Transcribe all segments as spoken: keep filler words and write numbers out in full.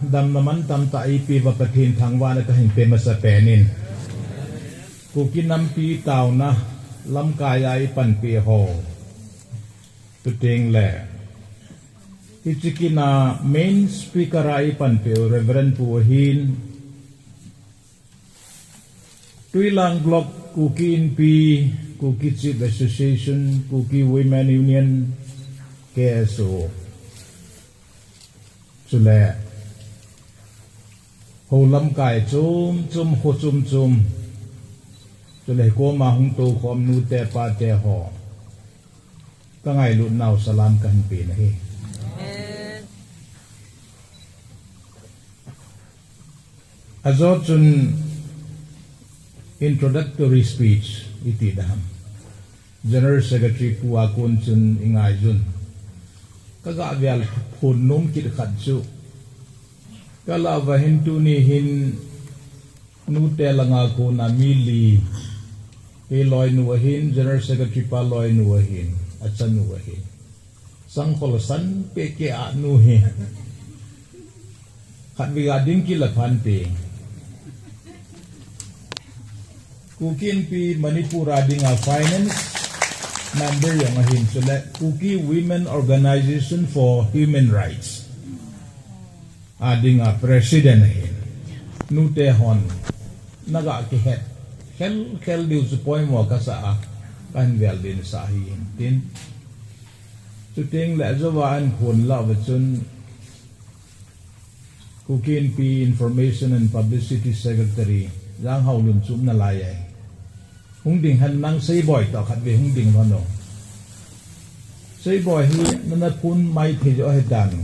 Damna mantam tah eipeuva Pathen thangvahna kahin pe masapen in, Kuki nampi taona lamkai a eipanpi ho, chuteng le hiche kin a main speaker a eipanpiu Reverend Pu ahin, Tuilang Block, Kuki Inpi, Kuki Chief Association, Kuki Women Union, K S O, chule hou lamkai chom chom, kho chom chom, chule koma hung toukhom nute pate ho, kangailutnau salam kahin pe nahi. Ajo chun introductory speech iti dam, General Secretary pu a kon chun ingaijun. Kaga vel phun nom kit khat chu, kalah uva hin tuni hin nute langa kona mi li, kei loinu ahin, General Secretary pa loinu ahin, achanu ahin. Sangkhol san peh kei a nu hi. Khatvei ga ding kit le phante. Kuki Inpi Manipur a dinga finance member jong ahin, chule Kuki Women Organization for Human Rights a dinga president ahin. Nute hon naga kihet khel khel diu chu poimo kasa a, kahin vel dinsah ahin tin. Chuteng le ajouva ahin phun lah uva chun Kuki Inpi Information and Publicity Secretary Janghaolun chu um nalai e. Hung ding hen, nang Seiboi toh khatvei hung ding lhon o. Seiboi hi nana phun maithei jo ahitan,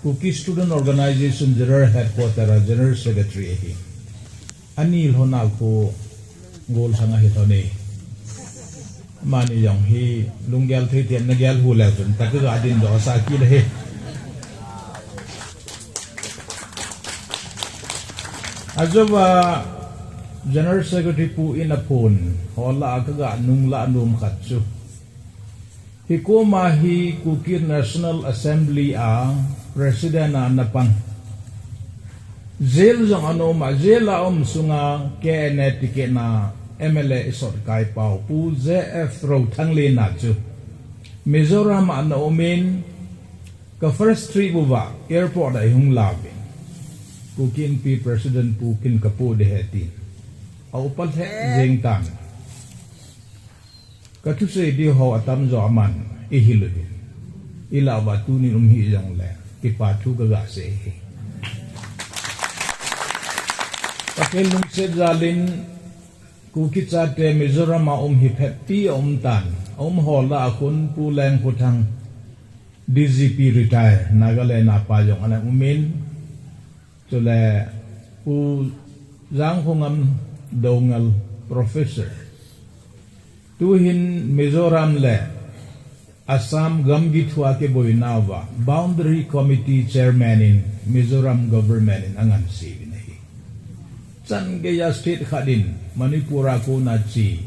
Kuki Student Organization General Headquarter a General Secretary ahi. Ani lhon a khu gollhang ahi lhon e. Amani jong hi lunggel thei tian nagel hu leu chun tah kaga dindoh sah kit ahi. Ajouva General Secretary pu in aphun ho lah a kaga nunglah nom khat chu, hikoma hi Kuki National Assembly a President a napang, jail jong ana um a, jail a um sunga K N A ticket na M L A isotkai pau Pu J F Rothang lenna chu Mizoram a ana um in, ka first trip uva airport a eihung lauvin, Kuki Inpi President pu kin kapu ding ahi tin, aupa lheh jeng tan. Kathusei diu ho atamjo aman eihil uvin, ilah uva tunin um hih jongle kipa thu kaga sei ahi. Pathen lungset jal in Kuki chate Mizoram a um hi phatpi aum tan, aum ho lah a khun Pu Lengkhothang, D G P retire, Nagaland a pa jong ana um in, chule Pu Jangkhongam Doungel, Professor, tuhin Mizoram le Assam gamgi thua kiboinauva Boundary Committee Chairman in Mizoram Government in angansei uvin ahi. Chan geiya state khat in Manipur a kona che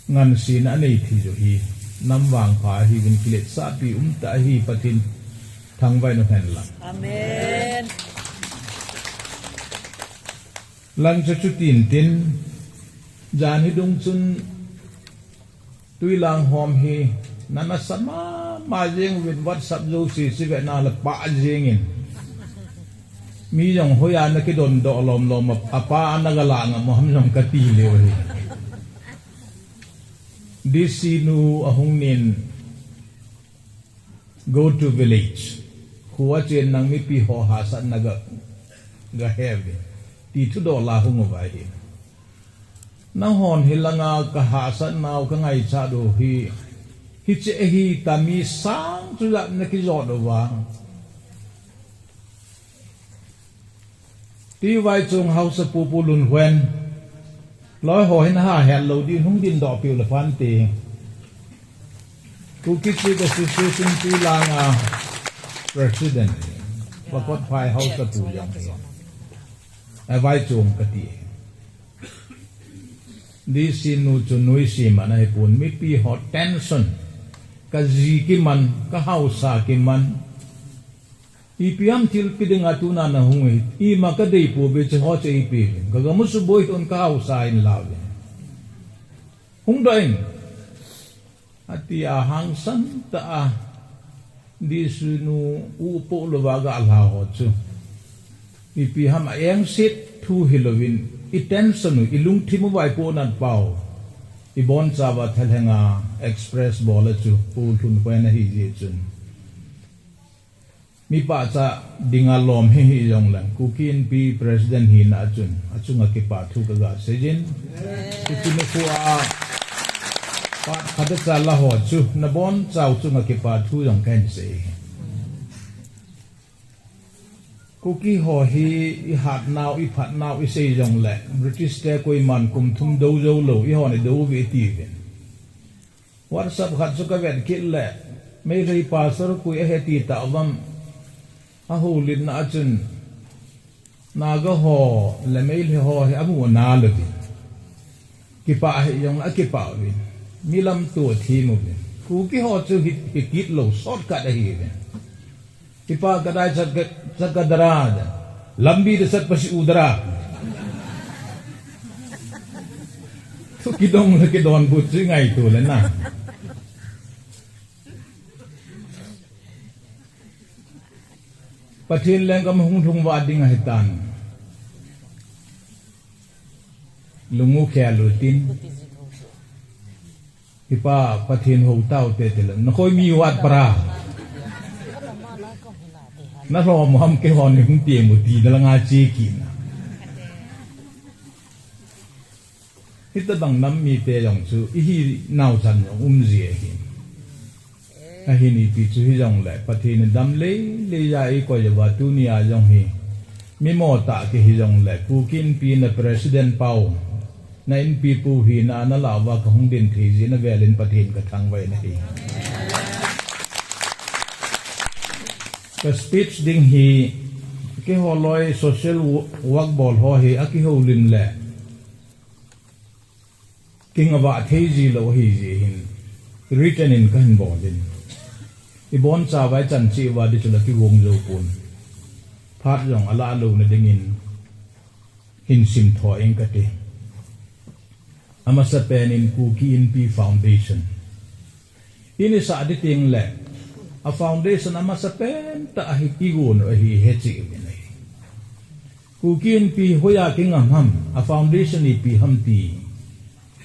ngansena anei thei u hi, nam vangpha ahiuvin kiletsahpi umtah ahi, Pathen thangvah in umhen lang. Amen. Langcha chutin tin, jan hi dung chun Tuilang hom hi nana sa mama jeng uvin, WhatsApp jouse chu vena le pah jengin. Mi jong hoiya nakidondoh lomlom a, apa ana galah ngam u ham jong kati leu ahi. D C nu ahung nin, go to village. Kho a chen nang mipi ho hahsatna ga, gahe uvin, ti thudoh la hung uva ahi. Nanghon hilanga kahahsatnau kangaichat u hi, hiche ahi tia mi sang chujat nakijot uva. Ti Vaichong Haosapu Pu Lunhuen, loi ho hin hahet lou din hung dindoh piu le phante. Kuki Chief Association Tuilang a President, Pakotphai Haosapu jong hi. A Vaichong kati. D C nu chu nuisat man ahipon, mipi ho tension, kaji kiman, kahaosa kiman. Ipi ham thilpi dinga tuna nahung hi, ima kadei pouve, hiche ho chu eipeh in. Ka gamu suboi hon ka hausa in lau in. Hung doh in. Ati a hangsan tah a, D C nu u po louva ga lha ho chu. Ipi ham a engset thu hilouvin, i tension u, i lungthim uva i ponat pau. I bonchauva thalhenga express bol a chu, Pu Lhunkhoi ana hi jeh chun. Mi pachat dinga lom hi hih jongleng, Kuki Inpi President hina a chun, achunga kipa thu kaga seijin. Hiche nikho a, phat khat a cha la ho chu, nabonchau chunga kipa thu jong kahin sei. Kuki ho hi i hatnau, i phatnau, i sei jongle, British te koiman kum thum dou jou lou, eihon idou uve atiuvin. WhatsApp khat chu kavet kit le, Meitei pastor koi ahi ti tah uvam, ahoulimna a chun, Naga ho le Meitei ho hi amu ana louvin. Kipah hi jong akipah uvin. Mi lamto athem uvin. Kuki ho chu hi, hi kit lou, shortcut ahiuvin. Ipa kadai chat ka, chat ka dara da. Lambi da chat pasi u dara. Thu kidong le kidonbut chu ngaito le na. Pathen lenggam hung lhung vah ding ahitan. Lung u khel u tin. Hipa Pathen hou tau te te le. Nakhoi mi wat para. Nalhom ham keihon hung ti mu ti na langa che kit na. Hitabang nam mite jong chu ihinau chan jong um ji ahi. Ahin ipi chu hijongle Pathen in dam lei lei a eikoi uva tunia jong hi. Mi mo tah kihi jongle Kuki Inpi na President pau. Na Inpipu hina a nalah uva kahung din thei jeh in avel in Pathen kathangvah in ahi. Ka speech ding hi, keiho loi social wo-, work bol ho hi, akihoulim le. Kingavah thei ji lou ahi jeh hin, written in kahin bol in. Ibonchauva ichan cheh uva di chu la kigong jou pon. Phat jong alah louna dingin, hin simtho ing kati. Amasapen in Kuki Inpi Foundation. Ini sa di ting le, a foundation amasapen tah ahi kigon u ahi hechi u ahi. Kuki Inpi hoiya kingam ham, a foundation ipi ham ti.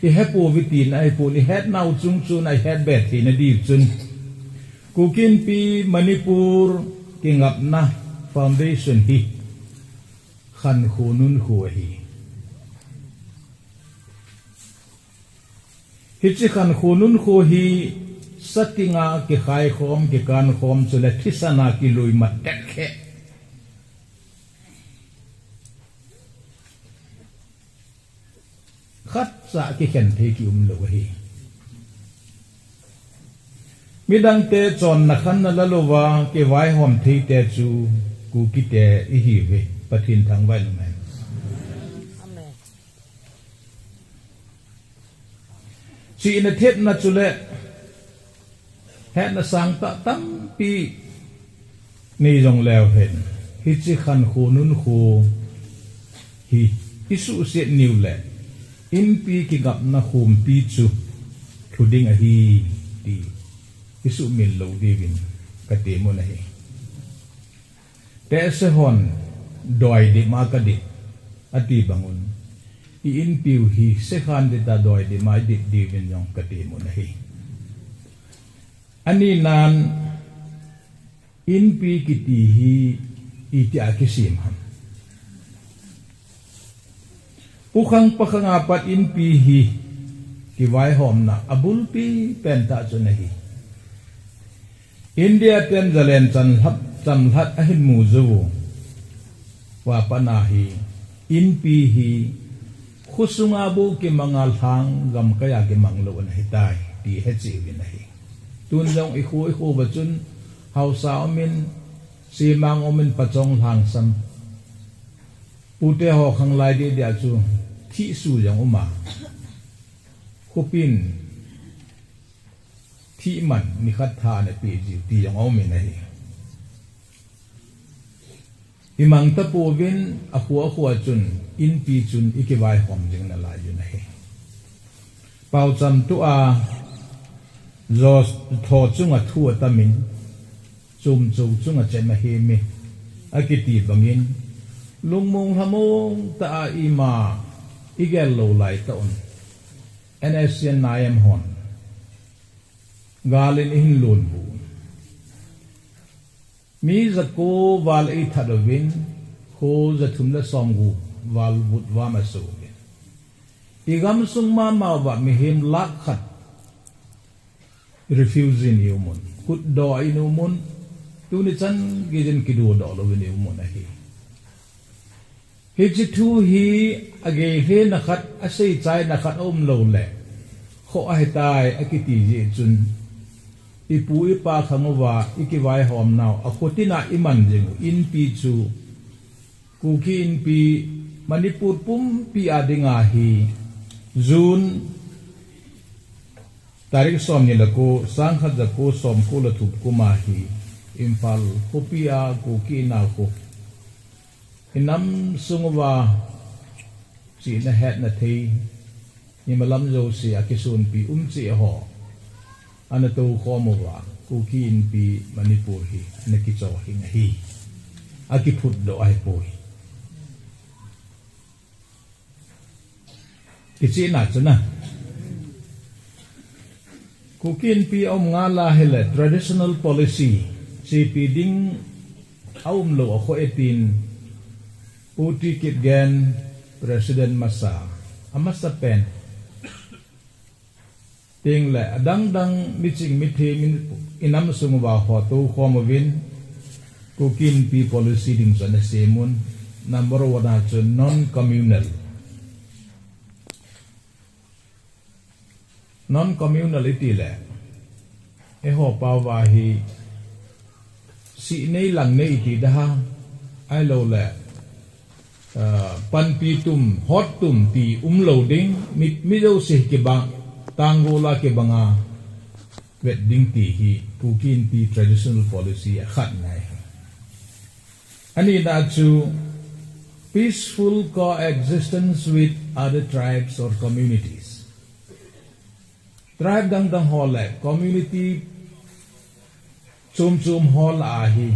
Ihepouve tina ahipon, ihetnau chung chun ihet be theina diu chun. Kuki Inpi Manipur kingapna foundation hi. Khankho nunkho ahi. Hiche khankho nunkho hi satinga kikhai khom, kikan khom, chule thisan a kilui mat tet khe. Khatcha kikhen thei kium lou ahi. Midang te chonna khanna la louva, kivaihom thei te chu Kuki te ihiuve, Pathen thangvah in um hen. Amen. Chihna thepna chule, hetna sangtah tampi nei jong leu hen. Hiche khankho nunkho hi isuhset niu le, Inpi kingapna khompi chu lhu ding ahi ti isuhmil lou diuvin katem u ahi. Tehse hon doi dip ma kadip, ati bang un. I Inpiu hi sekhan dita doi dip ma idip diuvin jong katem u ahi. Ani nan Inpi kiti hi itia kisem ham. Pukhang pakhanga pat Inpi hi kivaihomna abulpi pentah chu ahi. India ten Zalen chanlhat, chanlhat ahin mu jou u. Vapana hi, Inpi hi, khosunga bou kimanga lhang gamkaiya kimang lou ana hitai, ti hechi uvin ahi. Tun jong ikho, ikho uva chun, haosa umin, semang umin, pachong lhangsam. Pute ho khanglai deh deh a chu thihsu jong uma. Khopin thihman nikhat tha ana peh jiu ti jong aumin ahi. Imang tapouvin akhu akhu a chun inpi chun ikivaihom jing nalai jun ahi. Paocham tua, jo tho chunga thu atamin, chom chou chunga chem ahi mi, akiti bangin, lungmong lhamong tah a ima igel lou lai tah un, N S C N I M hon galin ihin lon bu. Mi jako val eithat uvin, kho jathum le somgup val vutvam asoh uvin. Igamsung mama uva mihem lakh khat refugee in iumun, khutdoh in iumun, tuni chan geiyin kidodoh louvin iumun ahi. Hiche thu hi agei lhena khat, aseichaina khat aum lou le, kho ahitai akiti jeh chun, ipu ipa khang uva ikivaihom nau, akhotin a iman jing u, inpi chu, Kuki Inpi Manipur pumpi a dinga hi, June tarik somni le ko, sangkhat jako somko le thum kum a hi, Imphal khopi a Kuki Inpi ho, inam sung uva, chihna hetna thei, imalam jouse a kisonpi um cheh ho, ana toukhom uva, Kuki Inpi Manipur hi, ana kichohing ahi. Akiphutdoh ahipoi. Kichihna chu na. Kuki Inpi aum ngal a hile traditional policy, chepi ding aum lou akhoh e tin, Pu T Kipgen, President masa, amasapen. Tin le, adang dang miching mithem in, inam sung uva ho toukhom uvin, Kuki Inpi policy ding chu ana semun, number one a chu non-communal. Non-communal iti le, eiho pao va hi, sih nei lang nei iti daha, ahilou le, ah, panpi tum, hot tum ti um lou ding, mi, mi jouse kibang, tanggol a kibang a vet ding ti hi, Kuki Inpi traditional policy a khatna ahi. Anina chu peaceful coexistence with other tribes or communities. Tribe dang dang ho le community chom chom ho lah a hi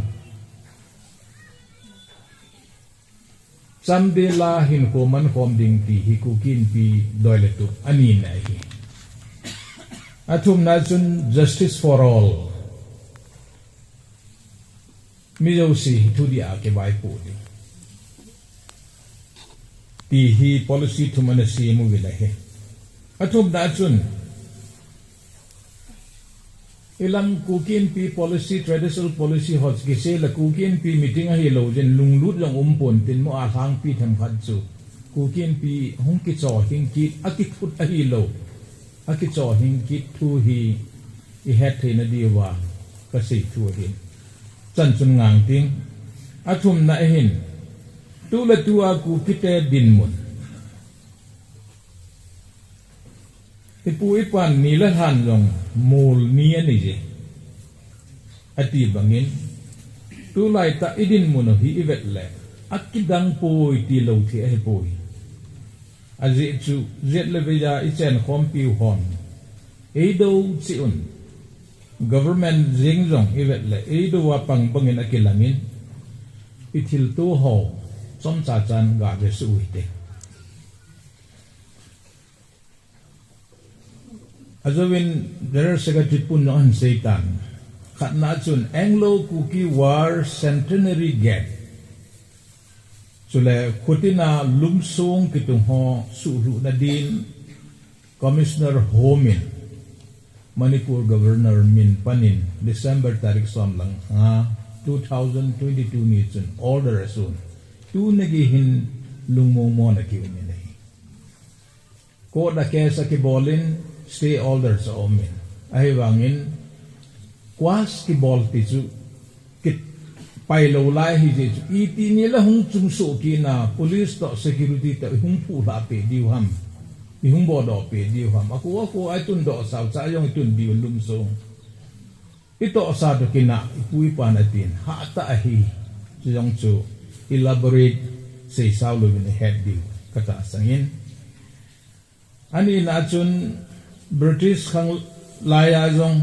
chamdel a hinkho mankhom ding ti hi Kuki Inpi doi le tup anina ahi. Athumna chun justice for all. Mi jouse hi thudih a kivaipoh ding ti hi policy thum ana sem uvin ahi. Athumna chun, ilang Kuki Inpi policy, traditional policy ho kisei le Kuki Inpi meeting ahilou jin lunglut jong umpon tin mo a lhangpi themkhat chu Kuki Inpi hung kichohing kit, akiphut ahilou, akichohing kit thu hi ihet theina diuva kasei thu ahin. Chan chun ngang ting. Athumna ahin. Tu le tu a Kukite dinmun. Ipu ipan ni le lhan jong mol ni anije. Ati bangin. Tulai tah idinmun u hi ivet le. Akidang poi tilou thei ahipoi. Ajeh chu, jat le vei a ichenkhompiu hon. Eidou cheh un. Government jeng jong ivet le, eidou a pang bangin akilangin, ithilto ho, chomcha chan gave suh u hite. Ajouvin General Secretary pun jong ahin seitan. Khatna chun Anglo-Kuki War Centenary Gate. Chule khutina lumsong kitung ho suhlhuhna din Commissioner Home in Manipur Governor min panin December tarik som le nga two thousand twenty-two ni chun order asun. Tuni gei hin lungmong mong a kium in ahi. Court a case akibol in stay order chu aum in. Ahivangin quash kibol ti chu kipai lou lai ahi jeh chu. Iti ni le hung chungsoh kit na police toh security toh ihung phuhlhah peh diu ham. Ihung bodoh peh diu ham. Akhu akhu a itundoh sao cha jong itun diu lumsong. Itohsa toh kina, ipu ipan atin, hatah ahi, chujong chu, elaborate seisao louvin ihet diu katahsan in. Anina chun British khang laiya jong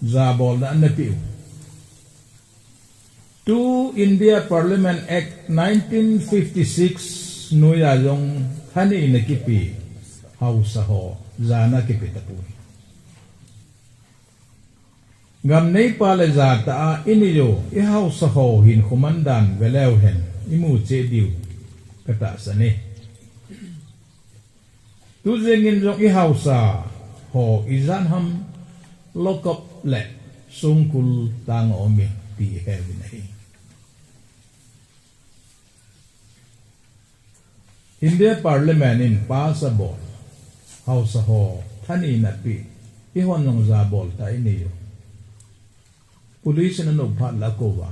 jabolna anapeh u. Tu India Parliament Act nineteen fifty-six noiya jong thanina kipe haosa ho jana kipe tapoi. Gam neipa le jatah a inei u ihaosa ho hinkho mandan veleu hen imu cheh diu katahsan e. Tujengin jong ihaosa ho ijat ham lock up le songkul tang a um e ti ihet uvin ahi. India Parliament in pass abol, haosa ho thanina pe, eihon jong jabol tah inei u. Police in anop phat le akou a,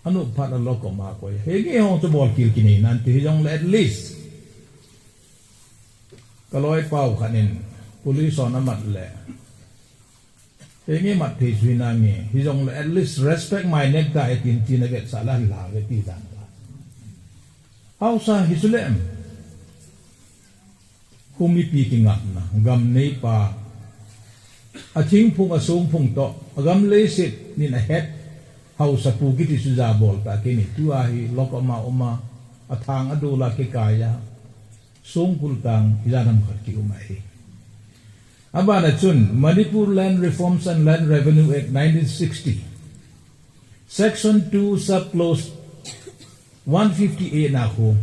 anop phat le lock up a akoi. Henge hung chu bolkhel kinei nante hijongle at least kaloipa khat in police hon amat le henge mat thei chu hinange, hijongle at least respect my necktie tin tin avetsah le alah ve ti dan ta. Haosa hi chule em? Khu mipi kingapna, gam neipa, athingphung asongphung toh agam leiset in ahet haosapu kiti chu jabol tah kei ni. Tua hi lock up a um a, athang adol a kikai a, songkul tang ijat ham khat kium ahi. Abana chun Manipur Land Reforms and Land Revenue Act nineteen sixty, Section two, Subclause one fifty-eight na khu,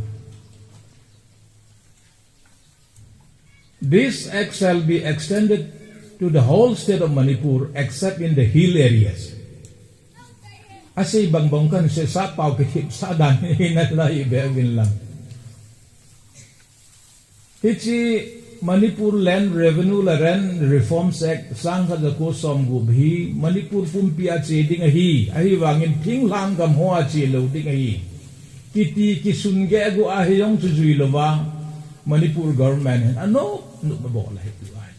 "This act shall be extended to the whole state of Manipur except in the hill areas." Asei bangbang kahin sei, sapao kithipsah dan hi nalai be uvin lang. Hiche Manipur Land Revenue le Land Reforms Act sangkhat jako somgup hi Manipur pumpi a che ding ahi, ahivangin thinglhang gam hoa che lou ding ahi kiti kisun geh gu ahi jong chu jui louva Manipur government hin anop nop abol ahi tu ahi.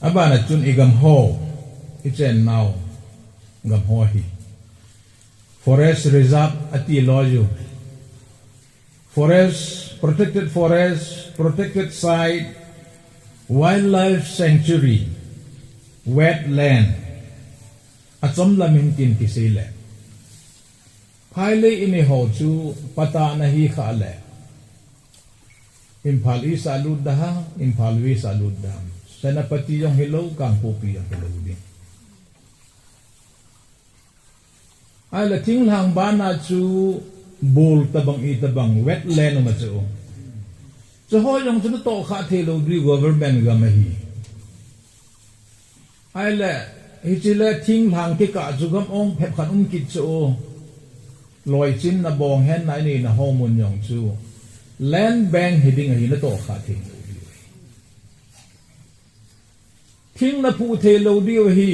Abana chun igam ho, ichen nau gam ho hi forest reserve ati lou u. Forest, protected forest, protected site, wildlife sanctuary, wetland. Achom lam in tin kisei le, phailei inei ho chu patta nahi kha le, Imphal East a lut da ham, Imphal West a lut da ham. Senapati jong hilou, Kangpokpi jong hilou ding. Ahile thinglhang bana chu bol tabang itabang wetland um a chu, chuho jong chu natoh kha thei lou diu government gam ahi. Ahile hiche le thinglhang kikah chu gam ong phep khat um kit chu, loichinna bong henna inei na ho mun jong chu land bank hiding ahi, natoh kha thei lou diu ahi. Thing naphuh thei lou diu ahi,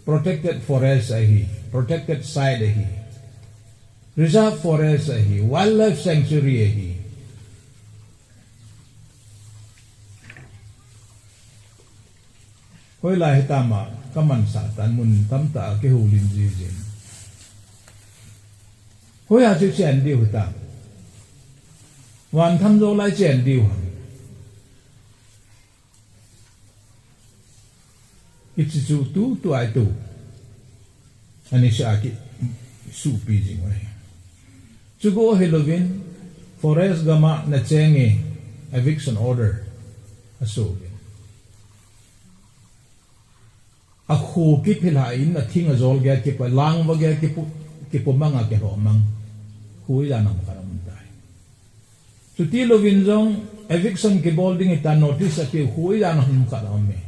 protected forest ahi, protected site ahi, reserve forest ahi, wildlife sanctuary ahi. Hoilai hitam a kamansah tan, mun tamtah a kihoulim jiji. Hoiya chu chen diu hitam? Van tham jou lai chen diu ham? Hiche chu tutua ito anisea kisuhpi jing u ahi. Chugo hilouvin forest gam a nacheng e, eviction order aso uvin. Akho kiphelhah in, athing ajol geiya kipu, langva geiya kipu, kipu manga kilhoh mang. Kho ijat ham khat aum tai. Chuti louvin jong eviction kibol ding hita notice apeu, kho ijat ham khat aume.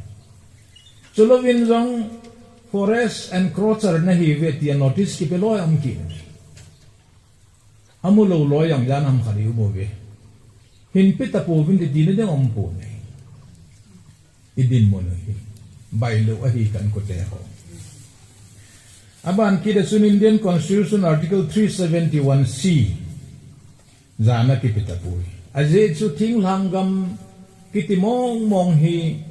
Chulouvin jong forest encroacher nahiuve tia notice kipe loi aum kit. Amu lou loi jong ijat ham khat ium uve. Hinpe tapouvin ti tina ding aumpoi. Idinmun u hi bailou ahi kan kote ho. Aban kit a chun Indian Constitution Article three seventy-one C jana kipe tapoi. Ajeh chu thinglhang gam kiti mong mong hi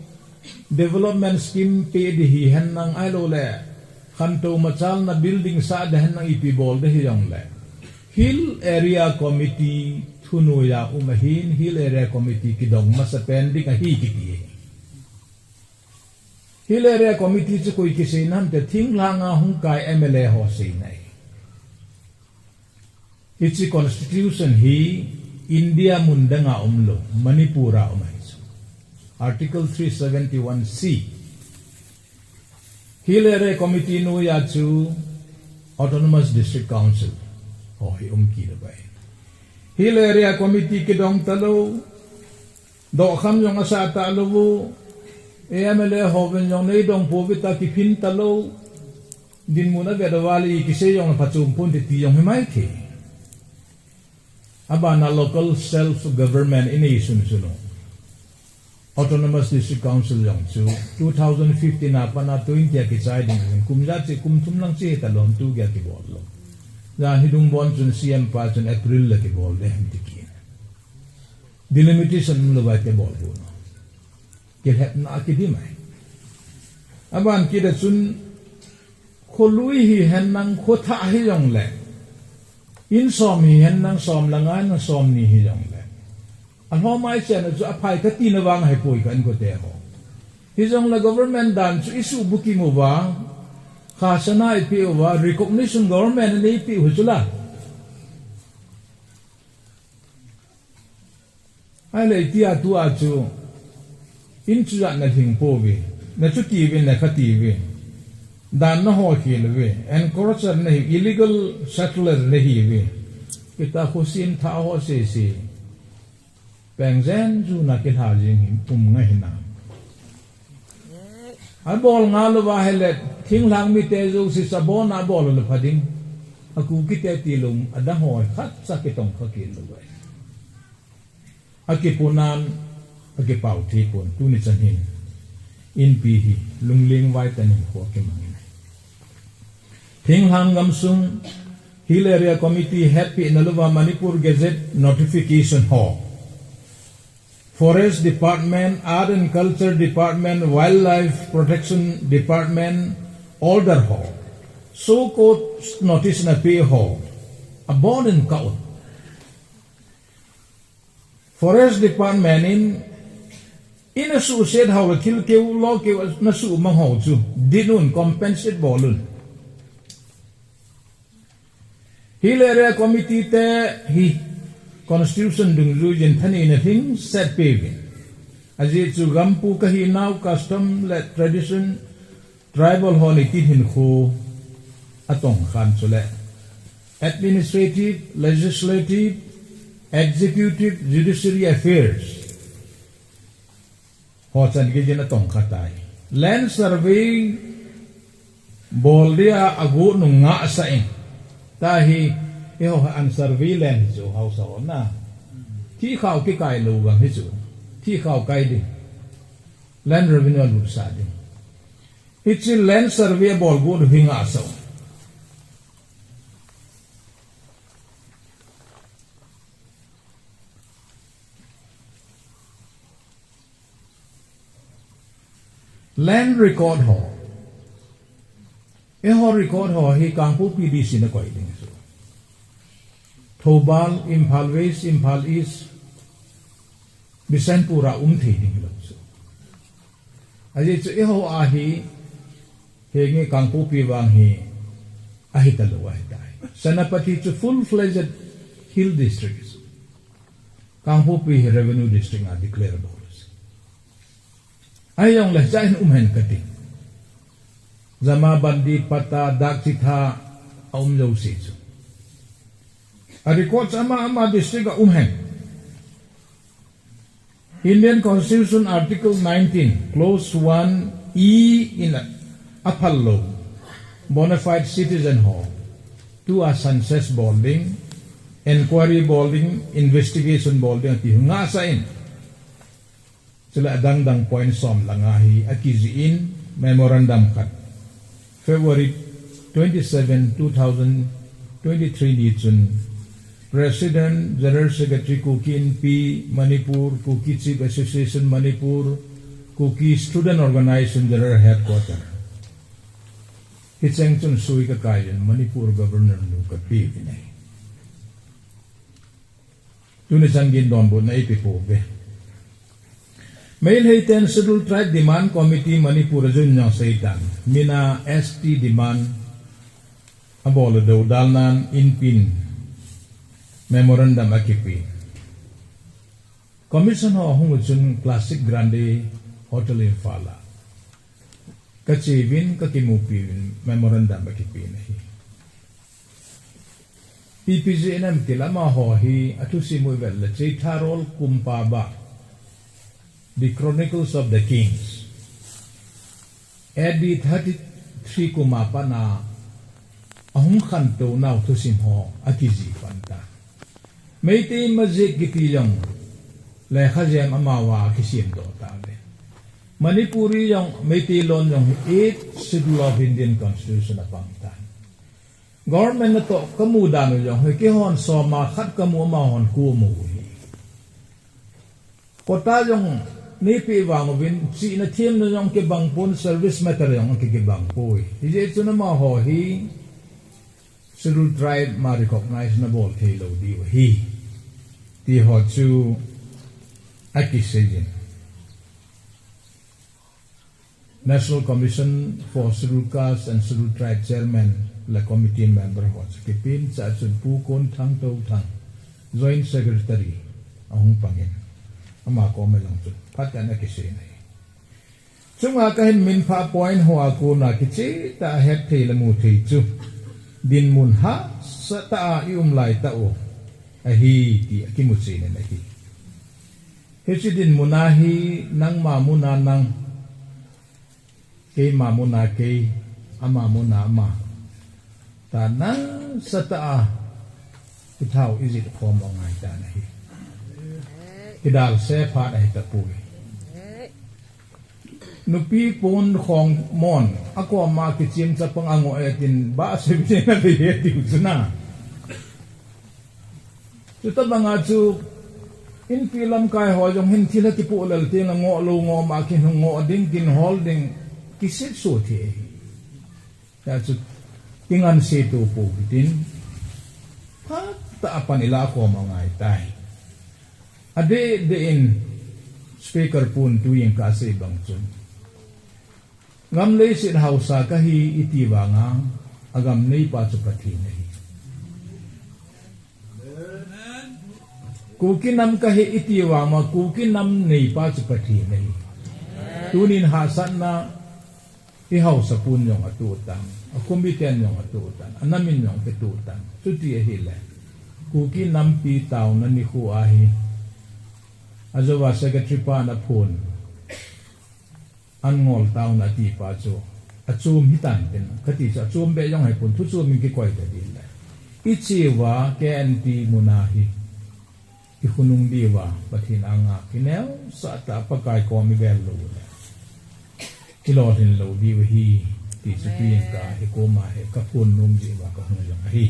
development scheme pe ding hihen lang ahiloule Anto machalna building sa dehin nang ipi bol de hijongle, Hill Area Committee thunoiya um ahin, Hill Area Committee kidong masa pen ding ahi kiti. Hill Area Committee chu koi kiseina ham te, thinglhanga hung kai M L A ho seina ahi. Hiche constitution hi India mun danga umlou, Manipur a um ahi chu. Article three seventy-one C. Hill Area Committee noiya chu Autonomous District Council ho hi um kit lou ahi. Hill Area Committee kidong talou, dohkham jong asah talou, M L A hovin jong neidong pouve tia kiphin talou, dinmun avet uva le kisei jong phachom ponte ti jong himai thei. Abana local self government inei sunsun u, Autonomous District Council jong chu two thousand fifteen a pat a twenty a kichai ding, kum ja chi kum thum lang chi hitalou, tu gei a kibol lou. Jan hi dung bon chun C M pa chun April la kibol ding ham ti kit. Delimitation umlou vai te bol bu no. Kilhepna a kidim ahi. Aban kit a chun, kholui hihen nang, khothah hijongle, in som hihen nang, som le nga hihen nang, som ni hijongle, alhom a ichen a chu aphai kati na vang ahipoi ka inkote ho. Hijongle government dan chu isuh bukim uva, khasana ipeh uva, recognition government in eipeh u hi chu la. Ahile itia tua chu, in chu ja nalhing pouve, nachuti uve, nakhati uve, dan naho khel uve, encroacher nahi, illegal settler nahiuve, kita khosim thah ho sese, pengjen juna kilha jing hi um ngai hinam. Abol ngal uva ahile, thinglhang mite jouse sabon a bol le pha ding. A Kukite tilou, adang ho khatcha kitongkha kit lou ahi. Akipunan, akipao thei pon, tuni chan hin, inpi hi lungling vai tah in hinkho kimangin ahi. Thinglhang gamsung, Hill Area Committee hetpehna louva Manipur Gazette notification ho, Forest Department, Art and Culture Department, Wildlife Protection Department order ho, show cause notice napeh ho, abon in kah un. Forest Department in, in asuhset hou le thil keu, lo keu nasuhmang hou chu din un, compensate bol un. Hill Area Committee te hi Constitution dungjuiyin thaneina lhingset peuvin. Ajeh chu gampu kahinau, custom le tradition, tribal ho nitin hinkho atongkhan chule administrative, legislative, executive, judiciary affairs ho chan geiyin atongkha tai. Land survey bol dia agot u ngahsah in. Tahi, eiho unsurvey land hi chu haosa hon a thihkhao kikai lou gam hi chu. Thihkhao kai ding. Land revenue alutsah ding. Hiche land survey abol got u hi ngahsah u. Land record ho. Eiho record ho hi Kangpokpi D C in akoi ding chu. Thoubal, Imphal West, Imphal East, Bishnupur a um thei ding lou chu. Ajeh chu eiho a hi, henge Kangpokpi vang hi ahitalou ahitai. Senapati chu full-fledged hill district. Kangpokpi hi revenue district a declare bol u chu. Ahijongle, hiche hin um hen kati. Jamabandi, patta, dak chitha aum jouse chu. A records ama ama district a um hen. Indian Constitution Article nineteen, Clause one E in a, aphal lou bona fide citizen ho tua census bol ding, inquiry bol ding, investigation bol ding ati ngahsah in. Chule adang dang point som le nga hi akijih in memorandum khat February twenty-seven, two thousand twenty-three ni chun President, General Secretary, Kuki Inpi Manipur, Kuki Chief Association Manipur, Kuki Student Organization General Headquarter. Hicheng chun sui kakai in Manipur Governor nu kape uvin ahi. Tuni chan gin donbutna ipi pouve. Meitei ten Scheduled Tribe Demand Committee Manipur a join jong seitan. Mina S T demand abol a dodalnan Inpi in memorandum akipe. Commission ho ahung u chun Classic Grande Hotel Imphal a kache uvin, kakimupi uvin, memorandum akipe in ahi. Ipi jeh ham itile amaho hi athusim u ivet le Cheitharol Kumbaba, The Chronicles of the Kings, A D thirty-three kum a pat a ahung khantou nau thusim ho akijih pan tan. Meitei Majik kiti jong lekha jem amavang akisemdoh tauve. Manipuri jong, Meitei lon jong hi eighth Schedule of Indian Constitution a pang tan. Government natoh kamu dan u jong hi, keihon som a khat kamu, amahon ko amu u ahi. Quota jong neipeh vang uvin, chihna themna jong kibang pon, service matter jong ki, kibang poi. Hijeh chun amaho hi Scheduled Tribe ma recognize nabol thei lou diu ahi, ti ho chu akisei in. National Commission for Scheduled Caste and Scheduled Tribe Chairman le committee member ho chu kipin cha chun Pu Konthang Touthang, Joint Secretary ahung pangin, ama koma jong chun phat ana kisei in ahi. Chunga kahin minphah point ho a kona kicheh tah a hetthei le muthei chu dinmun hahsatah a i um laitah u ahi ti akimu chen in ahi. Hiche dinmun a hi nangma mun a nang, keima mun a kei, ama mun a ama, tah nasatah a ithao ijil khom u angai tan ahi. Kidalse phat ahi tapoi. Nupi pon khong mon, akoma kichim chapang angoh e tin, bahseh uvin ahi tiu chu na. Chutobang a chu Inpi lamkai ho jong hin thil akipoh lel teng le ngoh lou, ngoh ma, kinung ngoh ding, kinhol ding, kisetsuh thei ahi. Hijeh chun kinganse to pou hitin, phatah a pan ilah khom u angai tai. Adeh deh in Speaker pun tujing kasei bang chun, gam leiset haosa kahi iti vang a, agam neipa chu Pathen ahi. Kuki nam kahi iti vang a, Kuki nam neipa chu Pathen ahi. Tunin hahsatna, i haosa pun jong atoh tan, akhomiten jong atoh tan, anam in jong kitoh tan. Chuti ahile, Kuki nampi taona nikho ahi, ajouva secretary pan aphon, an ngol taona ati pa chu achom hitan tin, kati chu achom beh jong ahipon, thu chom in kikoi ta ding le. Iche uva K N T mun a hi, ikhonung diuva Pathen anga kineosah tah a Pakai kom ivel lou le, ilolhin lou diu ahi, ti chu tujing ka hi koma hi kaphon nom jeh uva kahung jong ahi.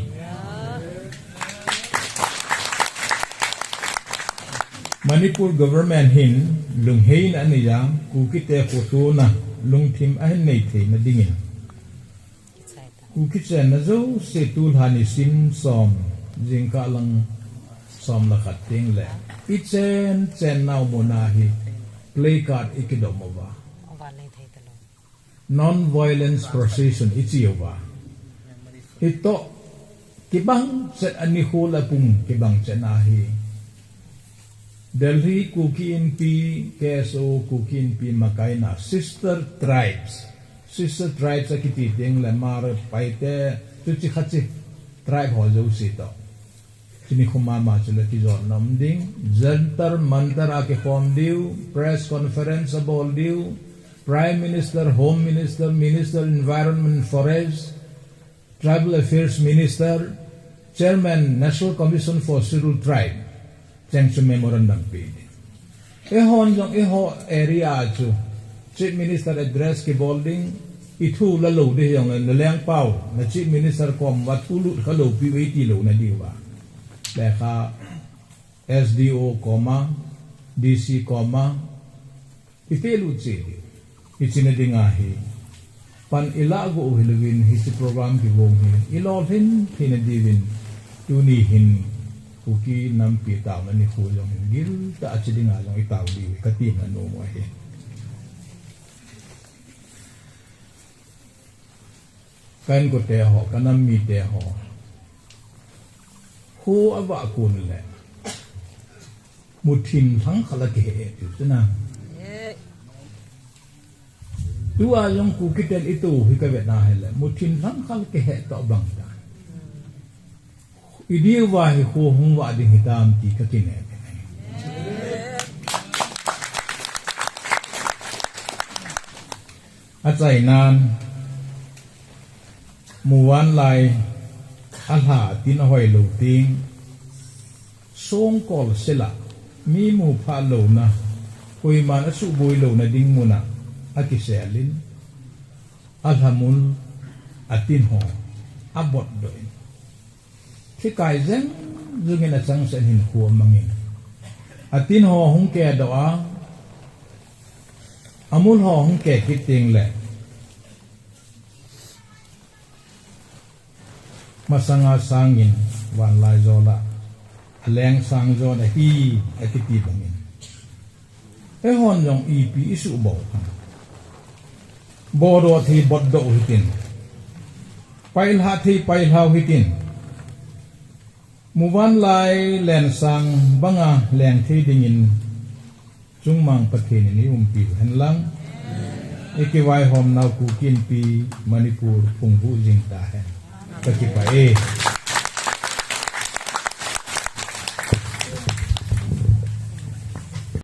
Manipur government hin lungheina anei a, Kukite khotona lungthim ahin nei theina dingin, Kuki chenna jouse tulha nisim som, jingkah lang som le khat teng le, ichen chennau mun a hi placard ikidom uva, non-violence procession iche uva, hitoh kibang chet a nikho le pung kibang chet na hi, Delhi Kuki Inpi, K S O Kuki Inpi makaina sister tribes, sister tribes akiti teng le Hmar, Paite, chuche khatche tribe ho jouse toh, chuni khoma ma chule kijotna um ding, Jantar Mantar a kikhom diu, press conference abol diu, Prime Minister, Home Minister, Minister Environment Forest, Tribal Affairs Minister, Chairman National Commission for Scheduled Tribe, cheng chu memorandum pe ding. Eihon jong eiho area chu Chief Minister address kibol ding, ithu la lou ding hijongle, nalengpau, na Chief Minister kom uva thu lut kha lou piu eiti louna diuva, lekha S D O koma, D C koma, ipeh lut cheh diu. Hiche na dinga hi pan ilah go u hilouvin hiche program kigong hi ilolhin theina diuvin tuni hin Kuki nampi taona nikho jong hin giltah a che dinga jong itao diu hi katina nom u ahi. Ka inkote ho, ka nam mite ho, kho avah kon le muthim lhangkhal a kihe e tiu chuna. Tua jong Kukiten itu hi kavetna hile muthim lhangkhal kihe toh bang ta idiuva hi kho hung vah ding hitam ti kakinem e. Achainan, muvanlai alha tin ahoilou teng, songkol sela mi muphah louna, koiman asuhboi louna ding muna akiselin, alhamul, atin ho abotdoh in, thikai jeng jengin achangseh in hinkho amangin, atin ho hung kedoh a, amul ho hung ke kit tengle, masanga sangin vanlai jola aleng sang jon ahi, akiti bangin, eihon jong ipi isuhbou ham? Botdoh thei botdoh u hitin, pailhah thei pailhah u hitin, muvanlai lensang banga leng thei dingin chungmang Pathen in eiumpiu henlang, ikivaihomnau Kuki Inpi Manipur phungvuh jing tahen. Kakipah e.